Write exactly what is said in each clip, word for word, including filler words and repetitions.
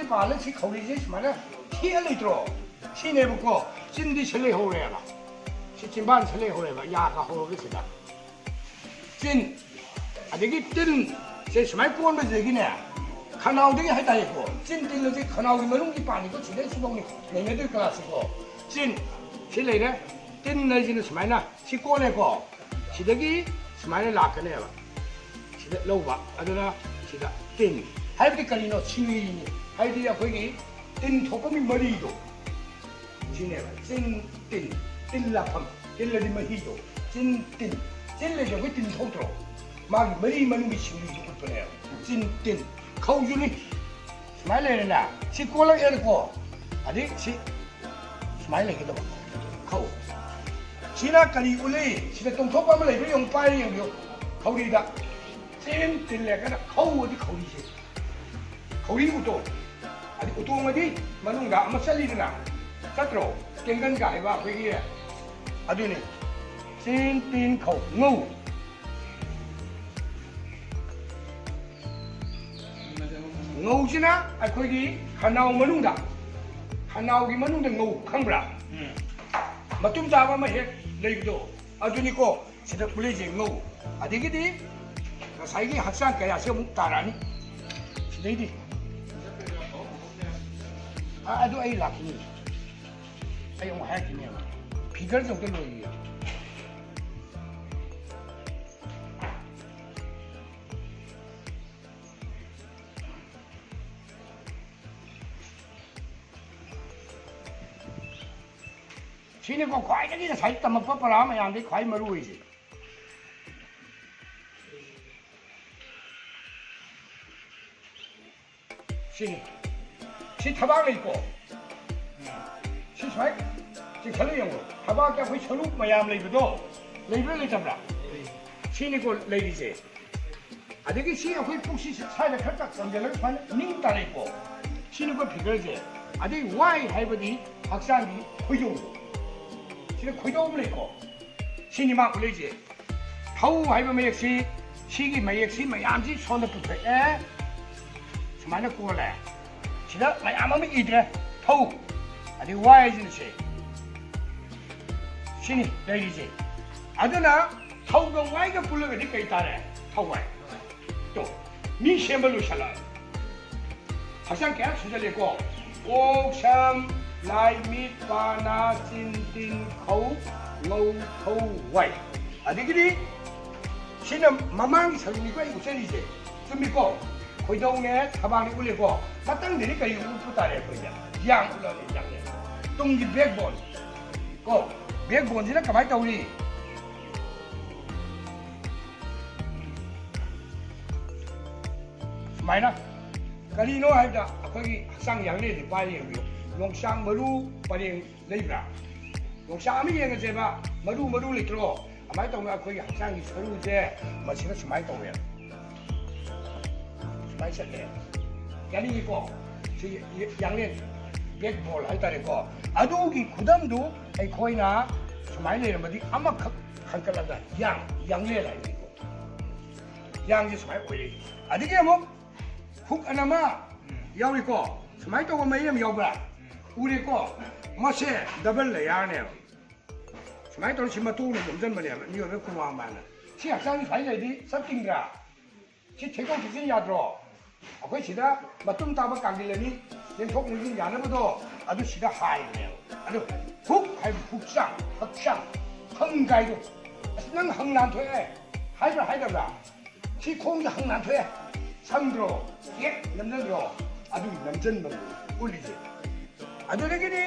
ꯄꯥꯜꯂ ꯁꯤ ꯈꯧꯔꯤꯁꯦ ꯁꯨꯃꯥꯏꯅ ꯊꯦꯛꯑ ꯂꯩꯇ꯭ꯔꯣ? ꯁꯤꯅꯦꯕꯀꯣ꯫ ꯆꯤꯟꯗꯤ ꯁꯤ ꯂꯩꯍꯧꯔꯦꯕ꯫ ꯁꯤ ꯆꯤꯟꯕꯥꯟꯁꯤ ꯂꯩꯍꯧꯔꯦꯕ, ꯌꯥꯒ ꯍꯧꯔꯒ ꯁꯤꯗ꯫ ꯆꯤꯟ꯫ ꯑꯗꯒꯤ ꯇꯤꯟ꯫ ꯁꯦ ꯁꯨꯃꯥꯏꯅ ꯀꯣꯟꯕꯁꯤꯗꯒꯤꯅꯦ, ꯈꯅꯥꯎꯗꯒꯤ ꯍꯥꯏꯇꯥꯔꯦꯀꯣ, ꯆꯤꯟ ꯇꯤꯜ ꯑꯁꯤ ꯈꯅꯥꯎꯒꯤ ꯃꯅꯨꯡꯒꯤ ꯄꯥꯟꯅꯤꯀꯣ, ꯁꯤꯗꯩ ꯁꯤꯐꯧꯅꯤ ꯂꯩꯅꯗꯣꯏ ꯀ꯭ꯂꯥꯁꯁꯤꯀꯣ꯫ ꯆꯤꯟ꯫ ꯁꯤ ꯂꯩꯔꯦ꯫ ꯇꯤꯟ ꯍꯥꯏꯁꯤꯅ ꯁꯨꯃꯥꯏꯅ ꯁꯤ ꯀꯣꯜꯂꯦꯀꯣ꯫ ꯁꯤꯗꯒꯤ ꯁꯨꯃꯥꯏꯅ ꯂꯥꯛꯀꯅꯦꯕ꯫ ꯁꯤꯗ ꯂꯧꯕ꯫ ꯑꯗꯨꯅ ꯁꯤꯗ ꯇꯤꯟ꯫ ꯍꯥꯏꯕꯗꯤ ꯀꯔꯤꯅꯣ? ꯁꯤꯡꯂꯤꯅꯤ꯫ ꯍꯥꯏꯕꯗꯤ ꯑꯩꯈꯣꯏꯒꯤ ꯇꯤꯟ ꯊꯣꯛꯐꯝꯒꯤ ꯃꯔꯤꯗꯣ꯫ ꯁꯤꯅꯦꯕ꯫ ꯆꯤꯟ ꯇꯤꯟ꯫ ꯇꯤꯜ ꯂꯥꯛꯐꯝ꯫ ꯇꯤꯜ ꯑꯗꯤ ꯃꯍꯤꯗꯣ꯫ ꯆꯤꯟ ꯇꯤꯟ꯫ ꯆꯤꯜ ꯂꯩꯁꯦ ꯑꯩꯈꯣꯏ ꯇꯤꯟ ꯊꯣꯛꯇ꯭ꯔꯣ? ꯃꯥꯒꯤ ꯃꯔꯤ ꯃꯅꯨꯡꯒꯤ ꯁꯤꯡꯂꯤꯁꯦ ꯎꯠꯄꯅꯦꯕ꯫ ꯆꯤꯟ ꯇꯤꯟ꯫ ꯈꯧꯁꯨꯅꯤ꯫ ꯁꯨꯃꯥꯏꯅ ꯂꯩꯔꯦꯅ꯫ ꯁꯤ ꯀꯣꯜꯂꯛꯑꯦꯅꯀꯣ꯫ ꯑꯗꯩ ꯁꯤ ꯁꯨꯃꯥꯏꯅ ꯂꯩꯒꯗꯕ꯫ ꯈꯧ꯫ ꯁꯤꯅ ꯀꯔꯤ ꯎꯠꯂꯤ? ꯁꯤꯗ ꯇꯣꯡꯊꯣꯛꯄ ꯑꯃ ꯂꯩꯕ꯭ꯔꯥ ꯌꯦꯡꯉꯨ, ꯄꯥꯏꯔ ꯌꯦꯡꯕꯤꯌꯨ꯫ ꯈꯧꯔꯤꯗ꯫ ꯆꯤꯟ ꯇꯤꯜꯂꯦ ꯀꯥꯏꯅ ꯈꯧ ꯑꯗꯤ ꯈꯧꯔꯤꯁꯦ꯫ ꯈꯧꯔꯤ ꯎꯇꯣꯡ꯫ ꯑꯗꯤ ꯎꯇꯣꯡ ꯑꯗꯤ ꯃꯅꯨꯡꯗ ꯑꯃ ꯆꯠꯂꯤꯗꯅ꯫ ꯆꯠꯇ꯭ꯔꯣ? ꯇꯦꯡꯒꯟꯒ ꯍꯥꯏꯕ ꯑꯩꯈꯣꯏꯒꯤ꯫ ꯑꯗꯨꯅꯤ꯫ ꯆꯤꯟ ꯇꯤꯟ ꯈꯧ꯫ ꯉꯧ꯫ ꯉꯧꯁꯤꯅ ꯑꯩꯈꯣꯏꯒꯤ ꯈꯅꯥꯎ ꯃꯅꯨꯡꯗ, ꯈꯅꯥꯎꯒꯤ ꯃꯅꯨꯡꯗ ꯉꯧ ꯈꯪꯕ꯭ꯔꯥ? ꯎꯝ꯫ ꯃꯇꯨꯝ ꯇꯥꯕ ꯑꯃ ꯍꯦꯛ ꯂꯩꯕꯗꯣ, ꯑꯗꯨꯅꯤꯀꯣ ꯁꯤꯗ ꯄꯨꯂꯩꯁꯦ ꯉꯧ꯫ ꯑꯗꯒꯤꯗꯤ ꯉꯁꯥꯏꯒꯤ ꯍꯛꯆꯥꯡ ꯀꯌꯥꯁꯦ ꯑꯃꯨꯛ ꯇꯥꯔꯛꯑꯅꯤ ꯁꯤꯗꯩꯗꯤ꯫ ꯑ, ꯑꯗꯨ ꯑꯩ ꯂꯥꯛꯈꯤꯅꯤ, ꯑꯩ ꯑꯃꯨꯛ ꯍꯥꯏꯔꯛꯈꯤꯅꯦꯕ꯫ ꯐꯤꯒꯔꯁꯦ ꯑꯃꯨꯛꯇ ꯂꯣꯏꯒꯦ꯫ ꯁꯤꯅꯤꯀꯣ ꯈ꯭ꯋꯥꯏꯗꯒꯤ ꯉꯁꯥꯏ ꯇꯝꯃꯛꯄ ꯄꯔꯥ ꯃꯌꯥꯝꯗꯒꯤ ꯈ꯭ꯋꯥꯏ ꯃꯔꯨ ꯑꯣꯏꯁꯦ꯫ ꯁꯤꯅꯤ꯫ ꯁꯤ ꯊꯕꯥꯛ ꯂꯩꯀꯣ꯫ ꯁꯤ ꯁꯨꯃꯥꯏ ꯆꯤꯡꯈꯠꯂ ꯌꯦꯡꯉꯣ꯫ ꯊꯕꯥꯛꯇ ꯑꯩꯈꯣꯏ ꯁꯔꯨ ꯃꯌꯥꯝ ꯂꯩꯕꯗꯣ ꯂꯩꯕ꯭ꯔꯥ ꯂꯩꯇꯕ꯭ꯔꯥ? ꯁꯤꯅꯤꯀꯣ ꯂꯩꯔꯤꯁꯦ꯫ ꯑꯗꯒꯤ ꯁꯤ ꯑꯩꯈꯣꯏ ꯄꯨꯛꯁꯤ ꯁ꯭ꯋꯥꯏꯗ ꯈꯔ ꯈꯔ ꯀꯪꯁꯤꯜꯂꯒ ꯁꯨꯃꯥꯏꯅ ꯅꯤꯡ ꯇꯥꯔꯛꯏꯀꯣ꯫ ꯁꯤꯅꯤꯀꯣ ꯐꯤꯒꯔꯁꯦ꯫ ꯑꯗꯩ ꯋꯥꯏ ꯍꯥꯏꯕꯗꯤ ꯍꯛꯆꯥꯡꯒꯤ ꯈꯣꯏꯗꯧꯗꯣ꯫ ꯁꯤꯗ ꯈꯣꯏꯗꯧ ꯑꯃ ꯂꯩꯀꯣ꯫ ꯁꯤꯅꯤ ꯃꯥ ꯎꯠꯂꯛꯏꯁꯦ꯫ ꯊꯧ ꯍꯥꯏꯕ ꯃꯌꯦꯛꯁꯤ, ꯁꯤꯒꯤ ꯃꯌꯦꯛꯁꯤ ꯃꯌꯥꯝꯁꯤ ꯁꯣꯝꯗ ꯄꯨꯊꯣꯛꯑꯦ꯫ ꯁꯨꯃꯥꯏꯅ ꯀꯣꯜꯂꯦ꯫ ꯁꯤꯗ ꯃꯌꯥꯝ ꯑꯃ ꯏꯗ꯭ꯔꯦ꯫ ꯊꯧ, ꯑꯗꯩ ꯋꯥꯏ ꯍꯥꯏꯁꯤꯅ ꯁꯦ, ꯁꯤꯅꯤ ꯂꯩꯔꯤꯁꯦ꯫ ꯑꯗꯨꯅ ꯊꯧꯒ ꯋꯥꯏꯒ ꯄꯨꯜꯂꯒꯗꯤ ꯀꯩ ꯇꯥꯔꯦ? ꯊꯋꯥꯏ꯫ ꯇꯣ, ꯃꯤ ꯁꯦꯝꯕ ꯂꯣꯏꯁꯜꯂꯛꯑꯦ꯫ ꯍꯛꯆꯥꯡ ꯀꯌꯥ ꯁꯨꯖꯜꯂꯦꯀꯣ? ꯀꯣꯛ, ꯁꯝ, ꯂꯥꯏ, ꯃꯤꯠ, ꯄꯥ, ꯅꯥ, ꯆꯤꯟ, ꯇꯤꯟ, ꯈꯧ, ꯂꯧ, ꯊꯧ, ꯋꯥꯏ꯫ ꯑꯗꯒꯤꯗꯤ ꯁꯤꯅ ꯃꯃꯥꯡꯒꯤ ꯁꯔꯨꯛꯅꯤꯀꯣ ꯑꯩ ꯎꯠꯆꯔꯤꯁꯦ꯫ ꯆꯨꯝꯃꯤꯀꯣ? ꯈꯣꯏꯗꯧꯅꯦ, ꯊꯕꯥꯛꯅꯦ ꯎꯠꯂꯦꯀꯣ꯫ ꯃꯊꯪꯗꯗꯤ ꯀꯔꯤ ꯎꯠꯄ ꯇꯥꯔꯦ ꯑꯩꯈꯣꯏꯁꯦ? ꯌꯥꯡ ꯎꯠꯂꯛꯑꯅꯤ, ꯌꯥꯡꯂꯦꯟ꯫ ꯇꯨꯡꯒꯤ backbone ꯀꯣ꯫ Backboneꯁꯤꯅ ꯀꯃꯥꯏꯅ ꯇꯧꯔꯤ? ꯁꯨꯃꯥꯏꯅ꯫ ꯀꯔꯤꯅꯣ ꯍꯥꯏꯕꯗ ꯑꯩꯈꯣꯏꯒꯤ ꯍꯛꯆꯥꯡ ꯌꯥꯡꯂꯦꯟꯁꯦ ꯄꯥꯏꯔ ꯌꯦꯡꯕꯤꯌꯨ꯫ ꯌꯣꯡꯆꯥꯛ ꯃꯔꯨ ꯄꯔꯦꯡ ꯂꯩꯕ꯭ꯔꯥ? ꯌꯣꯡꯆꯥꯛ ꯑꯃ ꯌꯦꯡꯉꯁꯦꯕ, ꯃꯔꯨ ꯃꯔꯨ ꯂꯩꯇ꯭ꯔꯣ? ꯑꯗꯨꯃꯥꯏꯅ ꯇꯧꯅ ꯑꯩꯈꯣꯏꯒꯤ ꯍꯛꯆꯥꯡꯒꯤ ꯁꯔꯨꯁꯦ ꯃꯁꯤꯅ ꯁꯨꯃꯥꯏꯅ ꯇꯧꯋꯦ꯫ ꯁꯨꯃꯥꯏꯅ ꯆꯠꯂꯦ꯫ ꯌꯥꯅꯤꯡꯉꯤꯀꯣ? ꯁꯤ ꯌꯥꯡꯂꯦꯟ, backbone ꯍꯥꯏꯇꯥꯔꯦꯀꯣ꯫ ꯑꯗꯨꯒꯤ ꯈꯨꯗꯝꯗꯨ ꯑꯩꯈꯣꯏꯅ ꯁꯨꯃꯥꯏꯅ ꯂꯩꯔꯝꯃꯗꯤ ꯑꯃꯈꯛ ꯍꯟꯀꯠꯂꯒ ꯌꯥꯡ, ꯌꯥꯡꯂꯦꯟ ꯍꯥꯏꯕꯅꯤꯀꯣ꯫ ꯌꯥꯡꯁꯦ ꯁꯨꯃꯥꯏꯅ ꯑꯣꯏꯔꯛꯏ꯫ ꯑꯗꯒꯤ ꯑꯃꯨꯛ hook ꯑꯅ ꯑꯃ ꯌꯥꯎꯔꯤꯀꯣ꯫ ꯁꯨꯃꯥꯏꯅ ꯇꯧꯕ ꯃꯔꯤ ꯑꯃ ꯌꯥꯎꯕ꯭ꯔꯥ? ꯎꯔꯦꯀꯣ? ꯃꯁꯦ double layerꯅꯦꯕ꯫ ꯁꯨꯃꯥꯏꯅ ꯇꯧꯔ ꯁꯤ ꯃꯇꯣꯡꯅ ꯌꯣꯝꯁꯤꯟꯕꯅꯦꯕ ꯃꯤꯑꯣꯏꯕ ꯈꯨꯃꯥꯡ ꯃꯥꯅ꯫ ꯁꯤ ꯍꯛꯆꯥꯡꯁꯤ ꯁꯨꯃꯥꯏꯅ ꯂꯩꯔꯗꯤ ꯆꯠ ꯇꯤꯡꯗ꯭ꯔꯥ? ꯁꯤ ꯊꯦꯛꯇꯣꯛ ꯊꯦꯛꯆꯤꯟ ꯌꯥꯗ꯭ꯔꯣ? ꯑꯩꯈꯣꯏ ꯁꯤꯗ ꯃꯇꯨꯝ ꯇꯥꯕ ꯀꯥꯡꯒꯤꯜ ꯑꯅꯤ ꯂꯦꯡꯊꯣꯛ ꯂꯦꯡꯁꯤꯟ ꯌꯥꯅꯕꯗꯣ, ꯑꯗꯨ ꯁꯤꯗ ꯍꯥꯏꯕꯅꯦꯕ꯫ ꯑꯗꯨ hook ꯍꯥꯏꯕ ꯍꯛꯆꯥꯡ, ꯍꯛꯆꯥꯡ, ꯍꯪ ꯀꯥꯏꯗꯣ꯫ ꯑꯁ, ꯅꯪ ꯍꯪ ꯅꯥꯟꯊꯣꯛꯑꯦ ꯍꯥꯏꯕ꯭ꯔꯥ ꯍꯥꯏꯗꯕ꯭ꯔꯥ? ꯁꯤ ꯈꯣꯡꯁꯦ ꯍꯪ ꯅꯥꯟꯊꯣꯛꯑꯦ꯫ ꯁꯪꯗ꯭ꯔꯣ? ꯍꯦꯛ ꯅꯝꯖꯟꯗ꯭ꯔꯣ? ꯑꯗꯨꯒꯤ ꯅꯝꯖꯟꯕꯅꯦ ꯎꯠꯂꯤꯁꯦ꯫ ꯑꯗꯨꯗꯒꯤꯗꯤ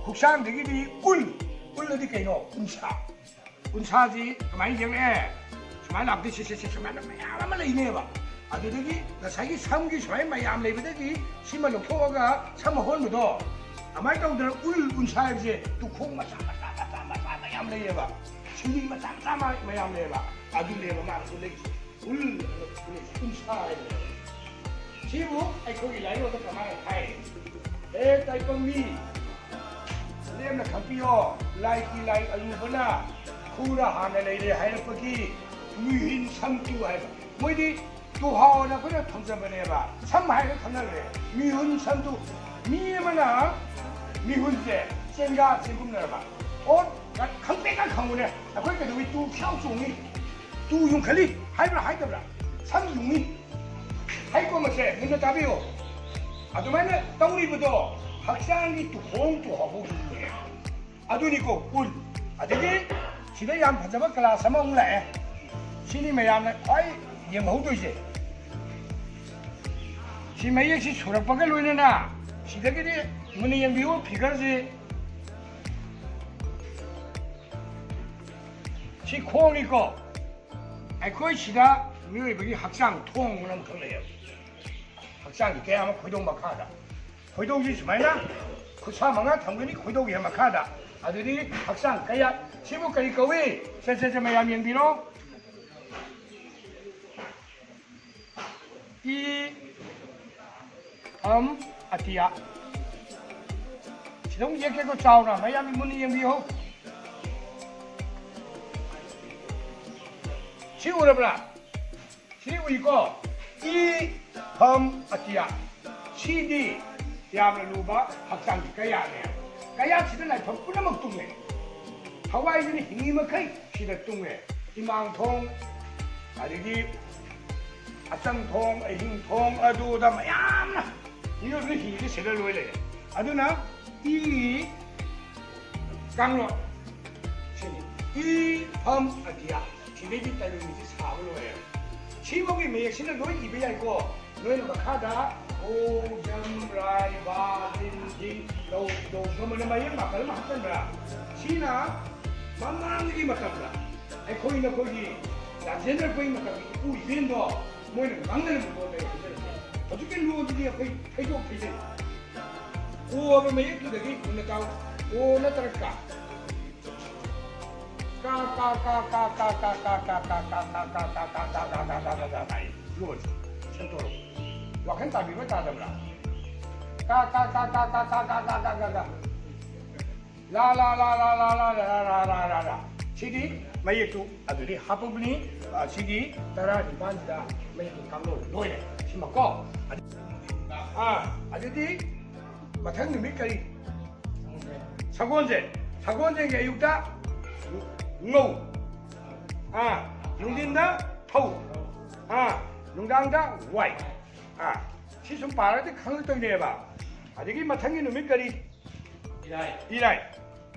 ꯍꯛꯆꯥꯡꯗꯒꯤꯗꯤ ꯎꯜ, ꯎꯜ ꯑꯗꯤ ꯀꯩꯅꯣ? ꯎꯟꯁꯥ꯫ ꯎꯟꯁꯥꯁꯤ ꯀꯃꯥꯏꯅ ꯌꯦꯡꯉꯛꯑꯦ? ꯁꯨꯃꯥꯏꯅ ꯂꯥꯛꯇꯣꯏ, ꯁꯤ, ꯁꯤ, ꯁꯤ, ꯁꯨꯃꯥꯏꯅ ꯃꯌꯥꯝ ꯑꯃ ꯂꯩꯅꯦꯕ꯫ ꯑꯗꯨꯗꯒꯤ ꯉꯁꯥꯏꯒꯤ ꯁꯝꯒꯤ ꯁꯨꯃꯥꯏꯅ ꯃꯌꯥꯝ ꯂꯩꯕꯗꯒꯤ ꯁꯤꯃ ꯂꯧꯊꯣꯛꯑꯒ ꯁꯝ ꯑꯍꯣꯟꯕꯗꯣ, ꯑꯗꯨꯃꯥꯏꯅ ꯇꯧꯗꯅ ꯎꯜ, ꯎꯟꯁꯥ ꯍꯥꯏꯕꯁꯦ ꯇꯨꯈꯣꯡ ꯃꯆꯥ, ꯃꯆꯥ, ꯃꯆꯥ, ꯃꯆꯥ ꯃꯌꯥꯝ ꯂꯩꯌꯦꯕ꯫ ꯁꯤꯂꯤꯡ ꯃꯆꯥ, ꯃꯆꯥ ꯃ-, ꯃꯌꯥꯝ ꯂꯩꯌꯦꯕ꯫ ꯑꯗꯨꯅꯦꯕ ꯃꯥꯅ ꯎꯠꯂꯛꯏꯁꯦ꯫ ꯎꯜ, ꯎꯟꯁꯥ ꯍꯥꯏꯕꯅꯦꯕ꯫ ꯁꯤꯕꯨ ꯑꯩꯈꯣꯏꯒꯤ ꯂꯥꯏꯔꯣꯟꯗ ꯀꯃꯥꯏꯅ ꯍꯥꯏ? ꯍꯦ ꯇꯥꯏꯕꯪ ꯃꯤ, ꯂꯦꯝꯅ ꯈꯪꯕꯤꯌꯣ, ꯂꯥꯏꯒꯤ ꯂꯥꯏ ꯑꯔꯨꯕꯅ ꯈꯨꯔ ꯍꯥꯟꯅ ꯂꯩꯔꯦ ꯍꯥꯏꯔꯛꯄꯒꯤ ꯃꯤꯍꯨꯟ ꯁꯝꯇꯨ ꯍꯥꯏꯕ꯫ ꯃꯣꯏꯗꯤ ꯇꯨꯍꯥꯎꯅ ꯑꯩꯈꯣꯏꯅ ꯊꯝꯖꯕꯅꯦꯕ꯫ ꯁꯝ ꯍꯥꯏꯔꯒ ꯈꯪꯅꯈ꯭ꯔꯦ꯫ ꯃꯤꯍꯨꯟ ꯁꯝꯗꯨ, ꯃꯤ ꯑꯃꯅ ꯃꯤꯍꯨꯟꯁꯦ ꯆꯦꯡꯒꯥ ꯆꯦꯡꯒꯨꯝꯅꯔꯕ꯫ ꯑꯣ, ꯈꯪꯄꯦꯠꯇ ꯈꯪꯉꯨꯅꯦ꯫ ꯑꯩꯈꯣꯏ ꯀꯩꯗꯧꯏ? ꯇꯨ ꯈꯌꯥꯎ ꯆꯣꯡꯉꯤ, ꯇꯨ ꯌꯨꯡꯈꯠꯂꯤ ꯍꯥꯏꯕ꯭ꯔꯥ ꯍꯥꯏꯗꯕ꯭ꯔꯥ? ꯁꯝ ꯌꯨꯡꯉꯤ꯫ ꯍꯥꯏꯀꯣꯃꯁꯦ ꯃꯨꯟꯅ ꯇꯥꯕꯤꯌꯨ꯫ ꯑꯗꯨꯃꯥꯏꯅ ꯇꯧꯔꯤꯕꯗꯣ ꯍꯛꯆꯥꯡꯒꯤ ꯇꯨꯈꯣꯡ ꯇꯨꯍꯥꯎꯕ ꯌꯨꯡꯉꯦ꯫ ꯑꯗꯨꯅꯤꯀꯣ ꯎꯟ꯫ ꯑꯗꯒꯤ ꯁꯤꯗ ꯌꯥꯝ ꯐꯖꯕ ꯀ꯭ꯂꯥꯁ ꯑꯃ ꯑꯃꯨꯛ ꯂꯥꯛꯑꯦ꯫ ꯁꯤꯅꯤ ꯃꯌꯥꯝꯅ ꯈ꯭ꯋꯥꯏ ꯌꯦꯡꯍꯧꯗꯣꯏꯁꯦ꯫ ꯁꯤ ꯃꯌꯦꯛꯁꯤ ꯁꯨꯔꯛꯄꯒ ꯂꯣꯏꯅꯅ ꯁꯤꯗꯒꯤꯗꯤ ꯃꯨꯟꯅ ꯌꯦꯡꯕꯤꯌꯨ ꯐꯤꯒꯔꯁꯤ꯫ ꯁꯤ ꯈꯣꯡꯅꯤꯀꯣ꯫ ꯑꯩꯈꯣꯏ ꯁꯤꯗ ꯃꯤꯑꯣꯏꯕꯒꯤ ꯍꯛꯆꯥꯡ ꯊꯣꯡ ꯑꯃꯈꯛ ꯂꯩꯌꯦꯕ꯫ ꯍꯛꯆꯥꯡꯒꯤ ꯀꯌꯥ ꯑꯃ ꯈꯣꯏꯗꯧ ꯃꯈꯥꯗ꯫ ꯈꯣꯏꯗꯧꯁꯤ ꯁꯨꯃꯥꯏꯅ ꯈꯨꯠꯁꯥ ꯃꯉꯥ ꯊꯝꯒꯅꯤ ꯈꯣꯏꯗꯧꯒꯤ ꯃꯈꯥꯗ꯫ ꯑꯗꯨꯗꯤ ꯍꯛꯆꯥꯡ ꯀꯌꯥ, ꯁꯤꯕꯨ ꯀꯔꯤ ꯀꯧꯏ? ꯁꯦ, ꯁꯦ, ꯁꯦ, ꯃꯌꯥꯝ ꯌꯦꯡꯕꯤꯔꯣ꯫ ꯏ, ꯐꯝ, ꯑꯇꯤꯌꯥ꯫ ꯁꯤꯗ ꯑꯃꯨꯛ ꯌꯦꯛꯀꯦꯀꯣ ꯆꯥꯎꯅ, ꯃꯌꯥꯝ ꯃꯨꯟꯅ ꯌꯦꯡꯕꯤꯌꯨ꯫ ꯁꯤ ꯎꯔꯕ꯭ꯔꯥ? ꯁꯤ ꯎꯏꯀꯣ? ꯏ, ꯐꯝ, ꯑꯇꯤꯌꯥ꯫ ꯁꯤꯗꯤ ꯌꯥꯝꯅ ꯂꯨꯕ ꯍꯛꯆꯥꯡꯒꯤ ꯀꯌꯥꯅꯦ꯫ ꯀꯌꯥꯁꯤꯗ ꯂꯥꯏꯐꯝ ꯄꯨꯝꯅꯃꯛ ꯇꯨꯡꯉꯦ꯫ ꯊꯋꯥꯏꯁꯤꯅ ꯍꯤꯡꯉꯤ ꯃꯈꯩ ꯁꯤꯗ ꯇꯨꯡꯉꯦ꯫ ꯏꯃꯥꯡ ꯊꯣꯡ, ꯑꯗꯒꯤ ꯑꯆꯪ ꯊꯣꯡ, ꯑꯍꯤꯡ ꯊꯣꯡ, ꯑꯗꯨꯗ ꯃꯌꯥꯝꯅ ꯃꯤꯑꯣꯏꯕꯅ ꯍꯤꯡꯉꯤꯁꯦ ꯁꯤꯗ ꯂꯣꯏ ꯂꯩꯔꯦ꯫ ꯑꯗꯨꯅ ꯏ ꯀꯥꯡꯂꯣꯟ ꯁꯤꯅꯤ꯫ ꯏ ꯐꯝ ꯑꯇꯤꯌꯥ꯫ ꯁꯤꯗꯩꯗꯤ ꯇꯥꯏꯕꯪ ꯃꯤꯁꯤ ꯁꯥꯕ ꯂꯣꯏꯔꯦ꯫ ꯁꯤꯐꯥꯎꯒꯤ ꯃꯌꯦꯛꯁꯤꯅ ꯂꯣꯏ ꯏꯕ ꯌꯥꯏꯀꯣ꯫ ꯅꯣꯏꯅ ꯃꯈꯥꯗ ꯒꯣ, ꯖꯝ, ꯔꯥꯏ, ꯕꯥ, ꯔꯤꯟ, ꯖꯤꯡ, ꯂꯧ, ꯗꯧ, ꯒꯃꯅ ꯃꯌꯦꯛ ꯃꯥꯄꯜ ꯑꯃ ꯍꯥꯞꯆꯟꯕ꯭ꯔꯥ? ꯁꯤꯅ ꯃꯃꯥꯡꯒꯤ ꯃꯇꯝꯗ ꯑꯩꯈꯣꯏ ꯅꯈꯣꯏꯒꯤ ꯔꯥꯖꯦꯟꯗ꯭ꯔ ꯈꯣꯏꯒꯤ ꯃꯇꯝꯒꯤ ꯏꯄꯨ ꯏꯕꯦꯟꯗꯣ ꯃꯣꯏꯅ ꯉꯥꯡꯅꯔꯝꯕ ꯄꯣꯠꯇ ꯑꯩ ꯍꯥꯏꯖꯔꯛꯀꯦ꯫ ꯍꯧꯖꯤꯛꯀꯤ ꯂꯣꯟꯁꯤꯗꯤ ꯑꯩꯈꯣꯏ ꯊꯩꯗꯣꯛ ꯊꯩꯖꯤꯟ꯫ ꯀꯣ ꯍꯥꯏꯕ ꯃꯌꯦꯛꯇꯨꯗꯒꯤ ꯃꯨꯟꯅ ꯇꯥꯎ꯫ ꯀꯣ ꯅꯠꯇ꯭ꯔꯒ ꯀ꯫ ꯀꯥ, ꯀꯥ, ꯀꯥ꯫ ꯂꯣꯟ ꯁꯦꯝꯗꯣꯔꯛꯎ꯫ ꯋꯥꯈꯜ ꯇꯥꯕꯤꯕ꯭ꯔꯥ ꯇꯥꯗꯕ꯭ꯔꯥ? ꯀꯥ, ꯀꯥ, ꯀꯥ, ꯀꯥ꯫ ꯂꯥ, ꯂꯥ, ꯂꯥ, ꯂꯥ꯫ ꯁꯤꯗꯤ ꯃꯌꯦꯛꯇꯨ ꯑꯗꯨꯗꯤ ꯍꯥꯞꯄꯕꯅꯤ꯫ ꯑꯁꯤꯒꯤ ꯇꯔꯥꯅꯤꯄꯥꯟꯁꯤꯗ ꯃꯩꯒꯤ ꯀꯥꯡꯂꯣꯟ ꯂꯣꯏꯔꯦ꯫ ꯁꯤꯃꯀꯣ꯫ ꯑꯥ, ꯑꯗꯨꯗꯤ ꯃꯊꯪ ꯅꯨꯃꯤꯠ ꯀꯔꯤ? ꯁꯒꯣꯜꯁꯦ꯫ ꯁꯒꯣꯜꯁꯦꯒꯤ ꯑꯌꯨꯛꯇ ꯉꯧ꯫ ꯑꯥ, ꯅꯨꯡꯊꯤꯟꯗ ꯐꯧ꯫ ꯑꯥ, ꯅꯨꯡꯗꯥꯡꯗ ꯋꯥꯏ꯫ ꯑꯥ, ꯁꯤ ꯁꯨꯝ ꯄꯥꯔꯒꯗꯤ ꯈꯪꯉꯛꯇꯣꯏꯅꯦꯕ꯫ ꯑꯗꯒꯤ ꯃꯊꯪꯒꯤ ꯅꯨꯃꯤꯠ ꯀꯔꯤ? ꯏꯔꯥꯏ꯫ ꯏꯔꯥꯏ꯫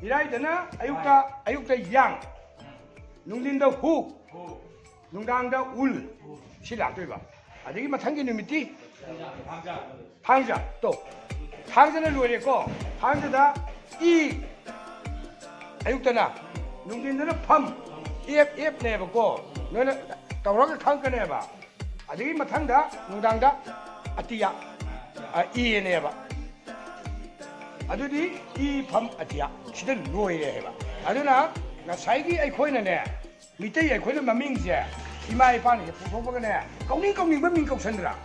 ꯏꯔꯥꯏꯗꯅ ꯑꯌꯨꯛꯇ, ꯑꯌꯨꯛꯇ ꯌꯥꯡ, ꯅꯨꯡꯊꯤꯟꯗ ꯍꯨ, ꯍꯨ꯫ ꯅꯨꯡꯗꯥꯡꯗ ꯎꯜ꯫ ꯎ꯫ ꯁꯤ ꯂꯥꯛꯇꯣꯏꯕ꯫ ꯑꯗꯒꯤ ꯃꯊꯪꯒꯤ ꯅꯨꯃꯤꯠꯇꯤ? ꯊꯥꯡꯖ꯫ ꯊꯥꯡꯖ꯫ ꯇꯣ꯫ ꯊꯥꯡꯖꯅ ꯂꯣꯏꯔꯦꯀꯣ꯫ ꯊꯥꯡꯖꯗ ꯏ꯫ ꯑꯌꯨꯛꯇꯅ꯫ ꯅꯨꯡꯊꯤꯟꯗꯅ ꯐꯝ꯫ ꯑꯦꯞ, ꯑꯦꯞꯅꯦꯕꯀꯣ꯫ ꯅꯣꯏꯅ ꯇꯧꯔꯒ ꯈꯪꯉꯛꯀꯅꯦꯕ꯫ ꯑꯗꯒꯤ ꯃꯊꯪꯗ ꯅꯨꯡꯗꯥꯡꯗ ꯑꯇꯤꯌꯥ꯫ ꯑ, ꯏꯅꯦꯕ꯫ ꯑꯗꯨꯗꯤ ꯏ ꯐꯝ ꯑꯇꯤꯌꯥ꯫ ꯁꯤꯗ ꯂꯣꯏꯔꯦ ꯍꯥꯏꯕ꯫ ꯑꯗꯨꯅ ꯉꯁꯥꯏꯒꯤ ꯑꯩꯈꯣꯏꯅꯅꯦ, ꯃꯤꯇꯩ ꯑꯩꯈꯣꯏꯅ ꯃꯃꯤꯡꯁꯦ ꯏꯃꯥ ꯏꯄꯥꯅ ꯍꯦꯛ ꯄꯣꯛꯊꯣꯛꯄꯒꯅꯦ, ꯀꯧꯅꯤꯡ ꯀꯧꯅꯤꯡꯕ ꯃꯤꯡ ꯀꯧꯁꯟꯗ꯭ꯔꯥ?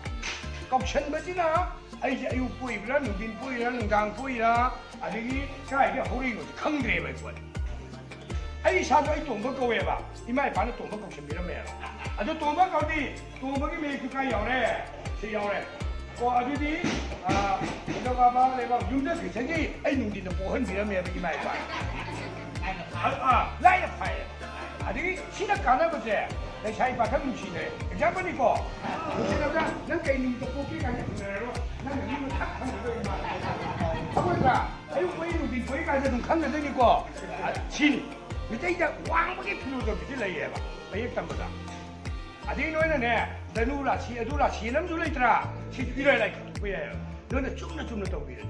ꯀꯧꯁꯟꯕꯁꯤꯅ ꯑꯩꯁꯦ ꯑꯌꯨꯛ ꯄꯣꯛꯏꯕ꯭ꯔꯥ, ꯅꯨꯡꯊꯤꯟ ꯄꯣꯛꯏꯔꯥ, ꯅꯨꯡꯗꯥꯡ ꯄꯣꯛꯏꯔꯥ, ꯑꯗꯒꯤ ꯀꯗꯥꯏꯗ ꯍꯧꯔꯛꯏꯅꯣ ꯈꯪꯗ꯭ꯔꯦꯕ ꯑꯩꯈꯣꯏ꯫ ꯑꯩ ꯏꯁꯥꯁꯨ ꯑꯩ ꯇꯣꯝꯕ ꯀꯧꯋꯦꯕ, ꯏꯃꯥ ꯏꯄꯥꯅ ꯇꯣꯝꯕ ꯀꯧꯁꯟꯕꯤꯔꯝꯃꯦꯕ꯫ ꯑꯗꯣ ꯇꯣꯝꯕ ꯀꯧꯗꯤ, ꯇꯣꯝꯕꯒꯤ ꯃꯌꯦꯛꯁꯨ ꯀꯥꯏ ꯌꯥꯎꯔꯦ? ꯁꯤ ꯌꯥꯎꯔꯦ꯫ ꯑꯣ, ꯑꯗꯨꯗꯤ, ꯑ, ꯀꯩꯅꯣ, ꯕꯕꯥ ꯂꯩꯕꯥꯛ ꯌꯨꯝꯗ ꯈꯤꯇꯪꯒꯤ ꯑꯩ ꯅꯨꯡꯊꯤꯟꯗ ꯄꯣꯛꯍꯟꯕꯤꯔꯝꯃꯦꯕ ꯏꯃꯥ ꯏꯄꯥꯅ꯫ ꯑ, ꯑ, ꯂꯥꯏꯅ ꯐꯥꯏꯌꯦ꯫ ꯑꯗꯒꯤ ꯁꯤꯅ ꯀꯥꯟꯅꯕꯁꯦ, ꯂꯩꯁꯥꯕꯤ ꯄꯥꯈꯪ ꯅꯨꯡꯁꯤꯅꯔꯦ꯫ ꯑꯦꯛꯖꯥꯝꯄꯜꯅꯤꯀꯣ, ꯅꯨꯡꯁꯤꯅꯕꯗ ꯅꯪ ꯀꯩ ꯅꯨꯃꯤꯠꯇ ꯄꯣꯛꯀꯦ ꯀꯥꯏꯅ ꯍꯪꯅꯔꯔꯣꯏ꯫ ꯅꯪ ꯅꯨꯃꯤꯠ ꯃꯊꯛ ꯈꯪꯗꯣꯏꯅꯤ ꯃꯥ꯫ ꯈꯪꯉꯣꯏꯗ꯭ꯔꯥ? ꯑꯌꯨꯛ ꯄꯣꯛꯏ, ꯅꯨꯡꯊꯤꯟ ꯄꯣꯛꯏ ꯀꯥꯏꯅ ꯑꯗꯨꯝ ꯈꯪꯅꯗꯣꯏꯅꯤꯀꯣ꯫ ꯑ, ꯁꯤꯅꯤ꯫ ꯃꯤꯇꯩꯗ ꯋꯥꯡꯃꯒꯤ ꯐꯤꯂꯣꯁꯣꯐꯤꯁꯤ ꯂꯩꯌꯦꯕ ꯃꯌꯦꯛ ꯇꯝꯕꯗ꯫ ꯑꯗꯩ ꯅꯣꯏꯅꯅꯦ, ꯙꯅꯨ ꯔꯥꯁꯤ, ꯑꯗꯨ ꯔꯥꯁꯤ ꯑꯅ ꯑꯃꯁꯨ ꯂꯩꯇ꯭ꯔꯥ? ꯁꯤꯁꯨ ꯏꯔꯥꯏ ꯂꯥꯏ ꯈꯪꯗꯣꯛꯄ ꯌꯥꯏꯌꯦꯕ꯫ ꯅꯣꯏꯅ ꯆꯨꯝꯅ ꯆꯨꯝꯅ ꯇꯧꯕꯤꯔꯗꯤ꯫